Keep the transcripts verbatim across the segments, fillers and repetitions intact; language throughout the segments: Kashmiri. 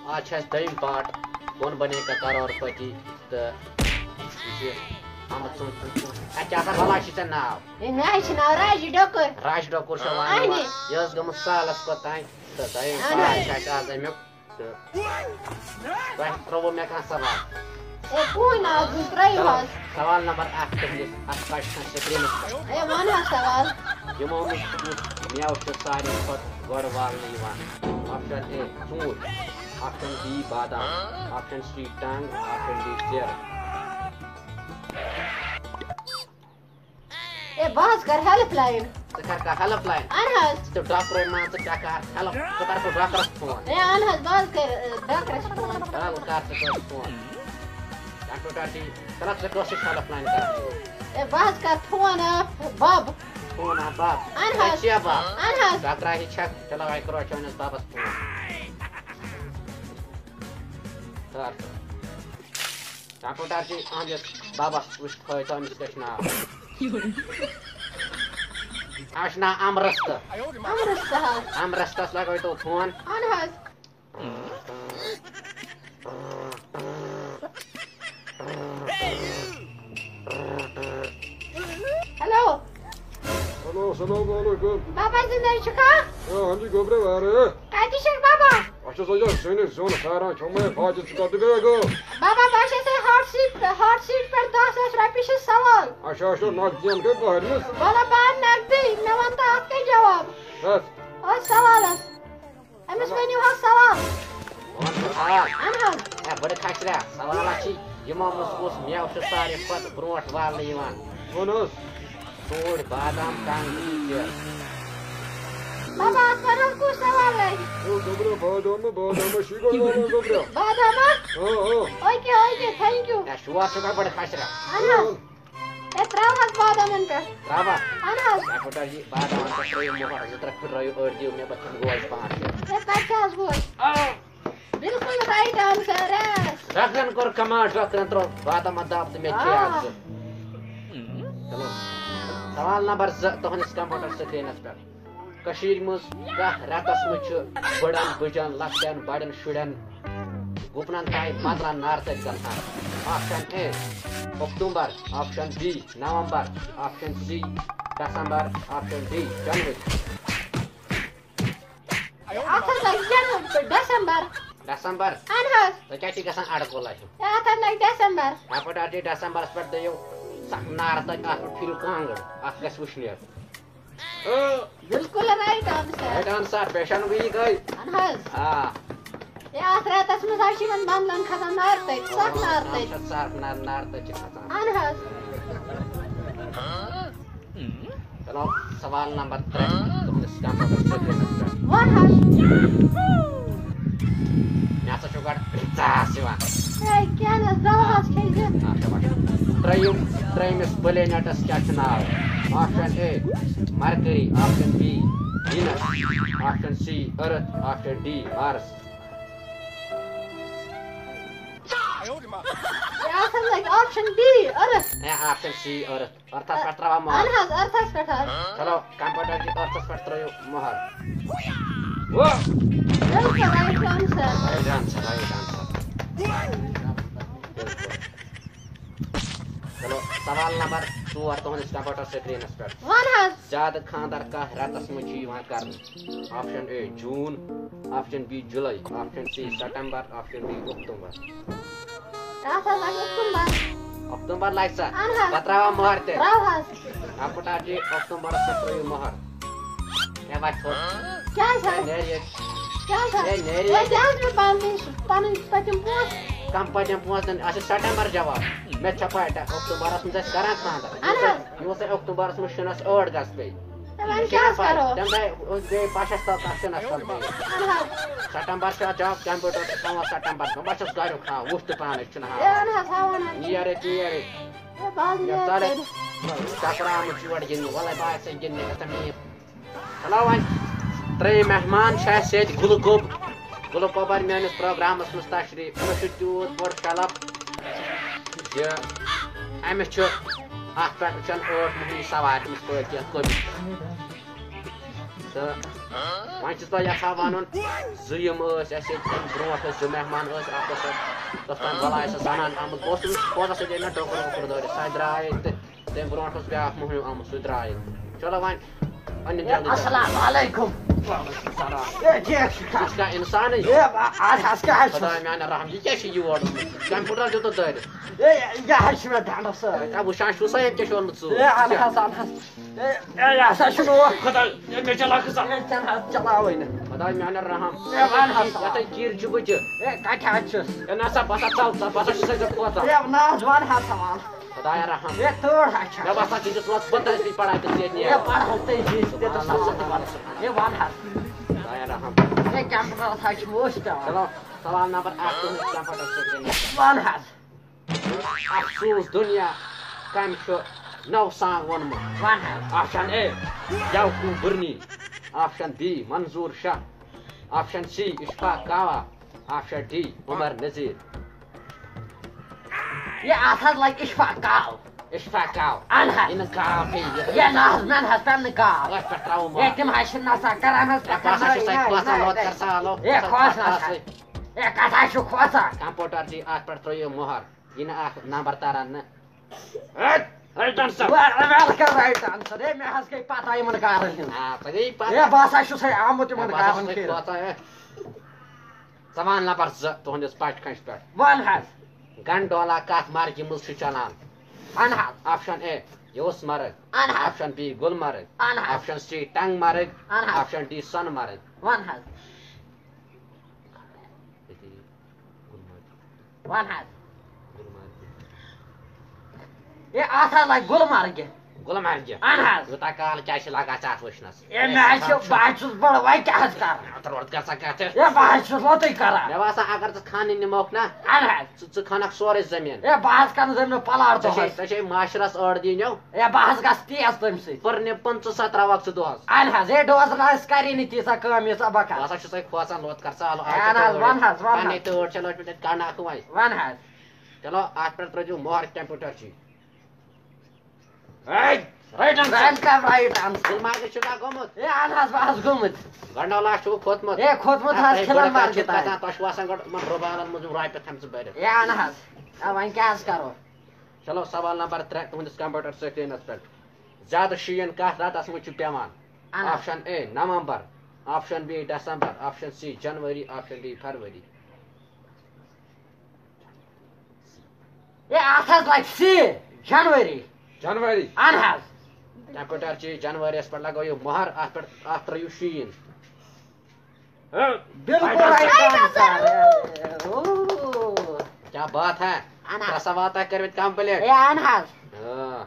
آز چھُ اَسہِ دوٚیِم پارٹ، کون بنے گا کرور پتی، تہٕ یہِ چھِ اَمہٕ ژوٗنٛٹھۍ ژوٗنٛٹھۍ ژوٗنٛٹھۍ۔ اَتہِ کیٛاہ سا بَلاے چھِ ژےٚ ناو؟ ہے، مےٚ حظ چھِ ناو راجہِ ڈۄکُر۔ راجہِ ڈۄکُر چھےٚ وَنان اَہنہِ۔ یہِ ٲس گٔمٕژ سالَس کوٚت تام، تہٕ دوٚیِم اَہنہِ۔ پارٹ چھُ اَسہِ آز اَمیُک۔ تہٕ تۄہہِ ترٛووُ مےٚ کانٛہہ سوال؟ ہے، کُہٕنۍ ناو دیُن، ترٛٲیِو چلو، حظ۔ سوال نمبر اَکھ تُہٕنٛدِس اَتھ پَتہٕ چھُ screenس پٮ۪ٹھ۔ ہے، وَن حظ سوال۔ یِمو منٛز کُس مٮ۪وٕ چھُ ساروی کھۄتہٕ گۄڈٕ والنہٕ یِوان؟ Option A، ژوٗنٛٹھۍ۔ Option B، بادام۔ Option C، ٹنٛگ۔ Option D، ژیرٕ۔ اے، بہٕ حظ کَرٕ help line۔ ژٕ کَر کانٛہہ help line؟ اَہَن حظ۔ ژٕ تہِ ڈاکٹرے مان ژٕ، کیٛاہ کَر help؟ ژٕ کَر ژٕ ڈاکٹرَس فون۔ اے، اَہَن حظ، بہٕ حظ کَرٕ، ٲ، ڈاکٹرَس فون۔ چَل، کَر ژٕ کٲنٛسہِ فون۔ ڈاکٹر ڈاٹی، ژٕ لَگ ژٕ کٲنٛسہِ help line کَران۔ اے، بہٕ حظ کَرٕ فون، آ، بَب۔ فون، آ، بَب۔ اَہَن حظ۔ اے، چھِ یا بَب؟ اَہَن حظ۔ ڈاکٹر آہی چھَکھ، چلو، آے کَرو اَسہِ چٲنِس بَبَس فون۔ کَر ژٕ۔ ڈاکٹر ڈاٹی، اَہَن حظ، بَبَس وٕچھ تھٲے تہٕ أمِس کیٛاہ چھُ ناو؟ أمِس چھُ ناو اَمرَستہٕ۔ اَمرَستہٕ حظ۔ اَمرَستَس لَگٲیتو فون۔ اَہَن حظ۔ ہیلو۔ ہیلو، السلام علیکم۔ بابا زِندَے چھُکھا؟ آ، ہاں جی، گوٚبرے وارٕ۔ کَتہِ چھُکھ بابا؟ اَسہِ چھُ سوزان سٲنِس زیُن ساران کھیوٚمُت، فاجر چھُکھا تہٕ بیٚیہِ گوٚو۔ بابا، بہٕ چھَسے ہاٹ سیٖٹ، ہاٹ سیٖٹ پٮ۪ٹھ دَہ ساس رۄپیہِ چھِ سوال۔ اچھا، اچھا، نقدی ہن کٔرۍ بہرمِس۔ وَلہٕ بہٕ اَنہٕ نقدی، مےٚ وَن تہٕ اَتھ کیٛاہ جواب؟ کَتھ؟ أتھۍ سوالَس۔ أمِس ؤنِو حظ سوال۔ وَن سا سوال۔ اَہَن حظ۔ اے، بٔڑٕ کھچرا، سوال ہا چھِ یِمو منٛز کُس مٮ۪وٕ چھُ ساروی کھۄتہٕ برونٛٹھ والنہٕ یِوان؟ وَن حظ۔ ژوٗنٛٹھۍ، بادام، ٹنٛگ، ژیرٕ۔ بابا، اَتھ وَن حظ کُس سوال لَگہِ؟ او، گوٚبرا، بادام، بادام، شی گوٚو وَنان گوٚبرا۔ بادام ہا؟ آ، آ۔ Okay, okay, thank you۔ اے، شور چھُ گۄڈٕ بٔڑٕ کھچرا۔ اَہَن حظ۔ اے، ترٛاو حظ بادامن پٮ۪ٹھ۔ ترٛاووا؟ اَہَن حظ۔ ڈاکٹر جی، بادامن پٮ۪ٹھ ترٛٲیِو مۄہر، زٕ ترٛےٚ پھِرِ رٲیِو أڑۍ، دِیِو مےٚ، بہٕ کھٮ۪مہٕ گوجہِ پانٛژھ شےٚ۔ اے، تَتہِ چھِ حظ گوجہِ؟ آ۔ بِلکُل right answer، اے۔ ڈاکٹرن کوٚر کمال، ڈاکٹرن ترٛوو بادامن دَب تہٕ مےٚ کھے آ۔ اَکھ زٕ۔ چلو۔ سوال نمبر زٕ تُہٕنٛدِس computer screenس پٮ۪ٹھ۔ کٔشیٖرِ منٛز کَتھ رٮ۪تَس منٛز چھِ بٔڑَن بٕجَن، لۄکٹٮ۪ن بَڑٮ۪ن شُرٮ۪ن گُپنَن تام مَدرَن نارٕ تٔتۍ گژھان؟ Option A، October. Option B، November. Option C، December. Option D، جنؤری۔ اَتھ حظ لَگہِ جنؤری، دسمبر۔ دسمبر؟ اَہَن حظ۔ تُہۍ کیٛازِ چھِ گژھان اَڑٕ کُلَے؟ ہے، اَتھ حظ لَگہِ دسمبر۔ اَپٲرۍ حظ چھِ دسمبرَس پٮ۪ٹھ دٔیِو سَخ نارٕ تَتہِ، اَتھ پٮ۪ٹھ پھِرِو کانٛگٕر، اَتھ گژھِ وٕشنیر۔ آ۔ بِلکُل right answer۔ Right answer، پیشن گویی گٔے۔ اَہَن حظ۔ آ۔ ہے، اَتھ رٮ۪تَس منٛز حظ چھِ یِمَن بَنٛگلَن کھَسان نارٕ تٔتۍ، سَخ نارٕ تَتہِ چھِ تٔتۍ۔ سَخ نارٕ، نارٕ تٔتۍ چھِ کھَسان۔ اَہَن حظ۔ چلو، سوال نمبر ترٛےٚ، تُہٕنٛدِس computer screenس پٮ۪ٹھ۔ وَن حظ۔ مےٚ ہسا چھُ گۄڈٕ ژاس یِوان۔ ہے، کینٛہہ نہٕ حظ، دوا حظ کھیٚیہِ زِ۔ اچھا، وۄنۍ ترٛیٚیِم، ترٛیٚیِمِس planetس کیٛاہ چھُ ناو؟ Option A، Mercury۔ Option B، Venus۔ Option C، Earth۔ Option D، Mars۔ ہے، اَتھ حظ لَگہِ option B، Earth۔ ہے، option C، Earth۔ Earthس پٮ۪ٹھ ترٛاوان مۄہر۔ اَہَن حظ، Earthس پٮ۪ٹھ حظ۔ چلو، computer جی، Earthس پٮ۪ٹھ ترٛٲیِو مۄہر۔ واہ! بِلکُل right answer۔ Right answer، right answer۔ بِلکُل۔ چلو، سوال نمبر ژور تُہٕنٛدِس computer screenس پٮ۪ٹھ۔ وَن حظ۔ زیادٕ خانٛدر کَتھ رٮ۪تَس منٛز چھِ یِوان کرنہٕ؟ Option A، June۔ Option B، July۔ Option C، September۔ Option D، October۔ اَتھ حظ لَگہِ October۔ October لَگہِ سا؟ اَہَن حظ۔ بہٕ ترٛاوٕ ہا مۄہر تیٚلہِ۔ ترٛاو حظ۔ اَکھ مِنٹ، اَتھ چھِ Octoberس پٮ۪ٹھ ترٛٲیِو مۄہر۔ ہے، وَتھ ژھوٚٹ۔ کیٛازِ حظ؟ ہے، نیرِ ییٚتہِ۔ کیٛازِ حظ؟ ہے، نیرِ ہے، ییٚتہِ۔ کیٛازِ مےٚ پَنٕنۍ، پَنٕنۍ پٔتِم پونٛسہٕ؟ کَم پٔتِم پونٛسہٕ دِنۍ؟ اَسہِ چھُ September جواب۔ مےٚ تہِ چھےٚ پَے، Octoberس منٛز ٲسۍ کران خانٛدر۔ اَہَن حظ۔ یہِ اوس Octoberس منٛز شِنَس ٲٹھ گژھِ بیٚیہِ۔ تہٕ وۄنۍ کیٛاہ حظ کرو؟ تَمہِ دۄہ اوس بیٚیہِ پَشَس تَل تَتھ شِنَس تَل بیٚیہِ۔ اَہَن حظ۔ September چھُ اَتھ جواب، computer چھُ تھاوان September۔ بہٕ ما چھُس گَریُک ہاوان، وُچھ تہٕ پانَے چھُنہٕ ہاوان۔ اے، اَہَن حظ، ہاوان حظ۔ نیر ییٚتہِ، نیر ییٚتہِ۔ اے، بہٕ حظ یہِ نیرٕ ژَلہِ۔ تیٚلہِ۔ چکرا آمُت چھُ یورٕ گِنٛدنہِ، وَلَے بہٕ آسہٕ گِنٛدنہِ گژھان میٖر۔ چلو وۄنۍ، ترٛیٚیِم مہمان چھِ اَسہِ ییٚتہِ گُلہٕ گوٚب۔ گُلہٕ گوٚبَن میٛٲنِس پروگرامَس منٛز تشریٖف۔ أمِس چھُ تیوٗت بوٚڑ شلف زِ أمِس چھُ اَتھ پٮ۪ٹھ وٕچھان ٲٹھ مۄہنی سوارِ أمِس پٲٹھۍ یَتھ گوٚبِس پٮ۪ٹھ۔ تہٕ وۄنۍ چھُس بہٕ یَژھان وَنُن، زٕ یِم ٲسۍ اَسہِ ییٚتہِ، تَمہِ برونٛٹھ ٲسۍ زٕ مہمان ٲسۍ، اَکھ اوس اَسہِ، تۄہہِ تام بَلاے سۄ زَنان آمٕژ، بہٕ اوسُس پوزَس سۭتۍ أنۍ مےٚ ٹوکُر ووکُر دٲرِتھ، سۄ درٛاے تہٕ تَمہِ برونٛٹھ اوس بیٛاکھ مۄہنیو آمُت، سُہ درٛاے۔ چلو وۄنۍ، پنٛنہِ جلدی جلدی۔ السلام علیکم۔ وعلیکم السلام۔ اے، ٹھیٖک چھُ ژٕ چھُکھ کانٛہہ اِنسانٕے؟ اے، با-، اَز حظ کیٛاہ حظ چھُ؟ خۄداے میٛانہِ رحم، یہِ کیٛاہ چھُ یور اوٚنمُت؟ کمپیوٗٹر دیُتُتھ دٲرِتھ۔ اے، یہِ حظ چھُ مےٚ ڈنٛڈَس سۭتۍ۔ کیٛاہ وٕچھان چھُو سا ییٚتہِ کیٛاہ چھُ اوٚنمُت ژٕ؟ اے، اَہَن حظ، اَہَن حظ۔ اے، اے، یہِ ہسا چھُ نوٚو۔ خۄدا، اے، مےٚ چلاو قٕصہ۔ اے، ژےٚ نہ حظ چلاوٕے نہٕ۔ خۄداے میٛانہِ رحم۔ اے، وَن حظ ژٕ۔ یَتھ ہے کِرۍ چھُ بٕچہِ۔ اے، کَتہِ حظ چھُس؟ اے، نہ سا، بہٕ ہسا ژاو، ژٕ، بہٕ ہسا چھُسَے ژےٚ کھوژان۔ اے، نہ حظ، وَن حظ ژٕ وَن۔ خۄدایا رحم۔ اے، تۭر حظ چھےٚ۔ مےٚ باسان، ژٕ چھُکھ وۄنۍ پَتہٕ ٲسۍ پَران تہٕ ژےٚ نیر۔ اے، پَرہو تُہۍ زِ، تہِ تہٕ سَمجھ تہِ وَن۔ اے، وَن حظ۔ خۄدایا رحم۔ اے، کیمپَس حظ چھِ مٔشۍ پٮ۪وان۔ چلو، سوال نمبر اَکھ، تُہٕنٛدِس کمپیوٗٹر سۭتۍ۔ وَن حظ۔ افسوس دُنیا کمہِ چھُ نو سانگ ووٚنمُت؟ وَن حظ۔ Option A, Yakub Birni. Option B, Manzoor Shah. Option C, Ashfaq Kawa. Option D, Umar Nazir. یہِ اَتھ حظ لگہِ اشفاق کاو۔ اشفاق کاو۔ اہن حظ۔ یہِ نہٕ کاو پیٚیہِ، یہِ ہے نہ حظ، مےٚ نہ حظ پیٚن نہٕ کاو۔ ٲٹھ پٮ۪ٹھ ترٛاوو ہے مار۔ تِم حظ چھِ نژان کران حظ ہے، پٮ۪ٹھ بہٕ ہسا چھُس تۄہہِ نہ، کھوژان، نہ، لوت نہ۔ کر سا، لوت ہے، کر سا، کھوژان کر سا۔ حظ۔ ہے، کَتھ حظ چھُ کھوژان؟ کمپیوٹر جی، اَتھ پٮ۪ٹھ ترٛٲیِو مۄہر۔ یہِ نہٕ اَکھ نمبر تران نہٕ۔ ہے، رایٹ آنسر۔ وَ-، welcome right answer۔ ہے، مےٚ حظ گٔے پَتہ یِمَن کارَن ہٕنٛز۔ آ، ژےٚ گٔیی پَتہ۔ ہے، بہٕ ہسا چھُسَے آمُت ہے، یِمَن بہٕ ہسا کارَن چھُسَے پھیرٕ۔ کھوژان، ہے۔ سوال نمبر زٕ، تُہٕنٛدِس پچہِ کھنٛجہِ پٮ۪ٹھ۔ وَن حظ۔ گنڈولا کَتھ مرگہِ منٛز چھُ چلان؟ وَن حظ۔ آپشن اے، یوس مرگ۔ اَن حظ۔ Option B, Gulmarg. اَن حظ۔ آپشن سی، ٹنگ مرگ۔ اَن حظ۔ آپشن ڈی، سۄنہٕ مرگ۔ وَن حظ۔ وَن حظ۔ ہے، اَتھ حظ لَگہِ گُلمرگہِ۔ گُلمرگہِ؟ اَہَن حظ۔ یوٗتاہ کال کیٛازِ چھِ لَگان ژےٚ اَتھ وٕچھنَس؟ ہے، مےٚ حظ چھِ، بہٕ حظ چھُس بَڑٕ، وۄنۍ کیٛاہ حظ کَرٕ؟ اَتھ روٚٹ کر سا کَتھ۔ ہے، بہٕ حظ چھُس لوٚتُے کَران۔ مےٚ باسان، اگر ژٕ خانٕے نِموکھ نا، اَہَن حظ۔ ژٕ، ژٕ کھنکھ سورُے زٔمیٖن۔ ہے، بہٕ حظ کَرٕ زٔمیٖن پَلاٹ ژےٚ چھے، دۄہَس۔ ژےٚ چھے معاشرَس أڑ دِنۍ یو۔ ہے، بہٕ حظ گژھٕ تیز تٔمۍ سۭتۍ۔ پٔرنہِ پٕنٛژٕہ سا ترٛاوَکھ ژٕ دۄہَس۔ اَہَن حظ، ہے، ڈوزٕ نہ حظ کَرے نہٕ تیٖژاہ کٲم ییٖژاہ بہٕ بہٕ کَرٕ۔ ہسا چھُسَے کھوژان، لوٚت کر سا، اَلہٕ، آے اَہَن کَتہِ حظ، تٲر؟ وَن حظ، وَن پَنٕنۍ حظ۔ تٲر چھےٚ لٔجمٕژ اَتہِ کَڑناکھ وۄنۍ۔ وَن حظ۔ چلو، اَتھ پٮ۪ٹھ ترٛٲوزیو مۄہر کمپیوٗٹر چی۔ ہے، رایٹ آنسر۔ رایٹ کر رایٹ آنسر۔ گُلمرگہِ چھُکھا گوٚمُت؟ ہے، اَہَن حظ، بہٕ حظ گوٚمُت۔ گنڈولا چھُکھ کھوٚتمُت؟ ہے، کھوٚتمُت حظ، ہے، کھِلَن گۄڈٕ کَتھ مارکیٹ چھُکھ تام۔ گژھان؟ تۄہہِ چھُو آسان گۄڈٕ یِمَن رُبالَن منٛز یِم رۄپیہِ تھَمژٕ بٔرِتھ۔ ہے، اَہَن حظ۔ آ، وۄنۍ کیٛاہ حظ کَرو؟ چلو، سوال نمبر ترٛےٚ، تُہٕنٛدِس کمپیوٹر سکرینس پٮ۪ٹھ۔ زیادٕ شیٖن کتھ رٮ۪تس منٛز چھُ پٮ۪وان؟ اہن حظ۔ آپشن اے، نومبر۔ آپشن بی، دسمبر۔ آپشن سی، جنوری۔ آپشن ڈی، فروری۔ ہے، اتھ حظ لگہِ سی، جنوری۔ جنوری؟ اہن حظ۔ کمپیوٹر چی، جنوریس پٮ۪ٹھ لگٲیِو مۄہر، اتھ پٮ۪ٹھ، اتھ ترٲیِو شیٖن۔ ہاں؟ بالکل رائٹ آنسر۔ او۔ کیا بات ہے؟ اہن حظ۔ ترٛےٚ سوال تۄہہِ کٔرمٕتۍ کمپلیٹ۔ ہے، اہن حظ۔ ہاں۔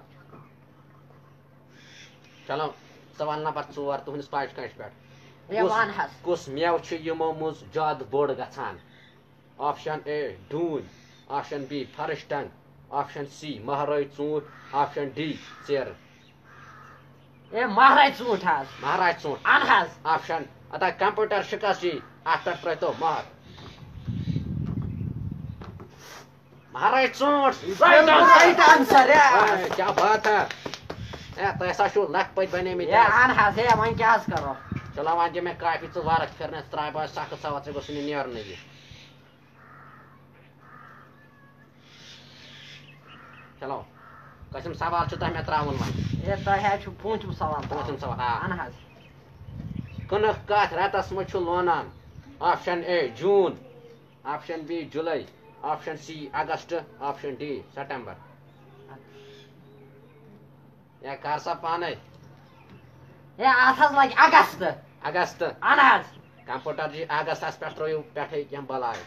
چلو، سوال نمبر ژور، تُہٕنٛدِس پاش کٲنٛسہِ پٮ۪ٹھ۔ ہے، کُس، وَن حظ۔ کُس مٮ۪وٕ چھُ یِمو منٛز زیادٕ بوٚڑ گژھان؟ آپشن اے، ڈوٗنۍ۔ آپشن بی، فرٕش ٹنٛگ۔ آپشن سی، مہرٲے ژوٗنٛٹھۍ۔ آپشن ڈی، ژیرٕ۔ اے، مہراج ژوٗنٛٹھۍ حظ۔ مہراج ژوٗنٛٹھۍ۔ اہن حظ۔ آپشن، ادا کمپیوٹر شکست جی، اتھ پٮ۪ٹھ ترٲوتو مہر۔ مہراج ژوٗنٛٹھ۔ Right answer. رائٹ آنسر، یا۔ اے، کیا بات ہے۔ اے، تۄہہِ ہسا چھُو لکھ پٔتۍ بنے مٕتۍ۔ اے، اہن حظ، اے، وۄنۍ کیٛاہ حظ کرو؟ چلو، وۄنۍ دِ مےٚ کافی ژٕ ورق پھرنس ترٛاے بہٕ سخت سوال، ژےٚ گوٚژھ نہٕ نیرنٕے یہِ۔ چلو، قٲسِم سوال چھُ تۄہہِ مےٚ ترٛاوُن وۄنۍ۔ ہے، تۄہہِ حظ چھُ پوٗنٛژِم سوال ترٛاوُن۔ پوٗنٛژِم سوال، آ۔ اہن حظ۔ کٕنٕک کَتھ رٮ۪تَس منٛز چھُ لونان؟ آپشن اے، جوٗن۔ آپشن بی، جُلَے۔ آپشن سی، اگست۔ آپشن ڈی، ستمبر۔ یا کر سا پانے۔ ہے، اتھ حظ لگہِ اگست۔ اگست۔ اہن حظ۔ کمپیوٹر جی، اگستس پٮ۪ٹھ ترٲیِو پٮ۪ٹھے کینٛہہ بلاے۔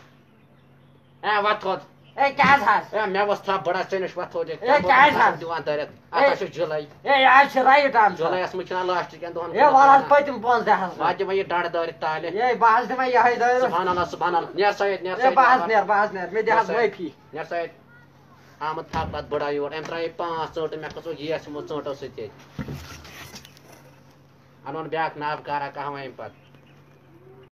ہے، وۄتھ تھوٚد۔ ہے، کیٛازِ حظ؟ ہے، مےٚ وۄتھ تھپھ بڑا ژےٚ نِش، وۄتھ تھوٚد۔ ہے، کیٛازِ حظ؟ دِوان دٲرِتھ۔ ہے۔ اتھ حظ چھُ جُلے۔ ہے، یہِ حظ چھِ رایٹ آنسر۔ جُلے یس منٛز چھِنہ لاسٹ کٮ۪ن دۄہن ہے، وَلہٕ حظ، پٔتِم پانٛژھ دَہ حظ۔ وۄنۍ دِمے یہِ ڈَڑ دٲرِتھ تالہِ۔ ہے، بہٕ حظ دِمے یِہوٚے دٲرِتھ۔ سبحان اللہ، سبحان اللہ۔ نیر سا ییٚتہِ، نیر سا ہے، ییٚتہِ، بہٕ حظ نیر۔ نیر، بہٕ حظ نیر۔ مےٚ دِ حظ نیر سا ییٚتہِ۔ معٲفی۔ نیر سا ییٚتہِ۔ آمُت تھپھ پتہٕ بڑا یور۔ أمۍ ترٛایے پانٛژھ ژٔٹ، مےٚ کھژوو گیس یِمو ژٔٹو سۭتۍ ییٚتہِ۔ اَنون بیٛاکھ نابکارا کانٛہہ وۄنۍ اَمہِ پتہٕ۔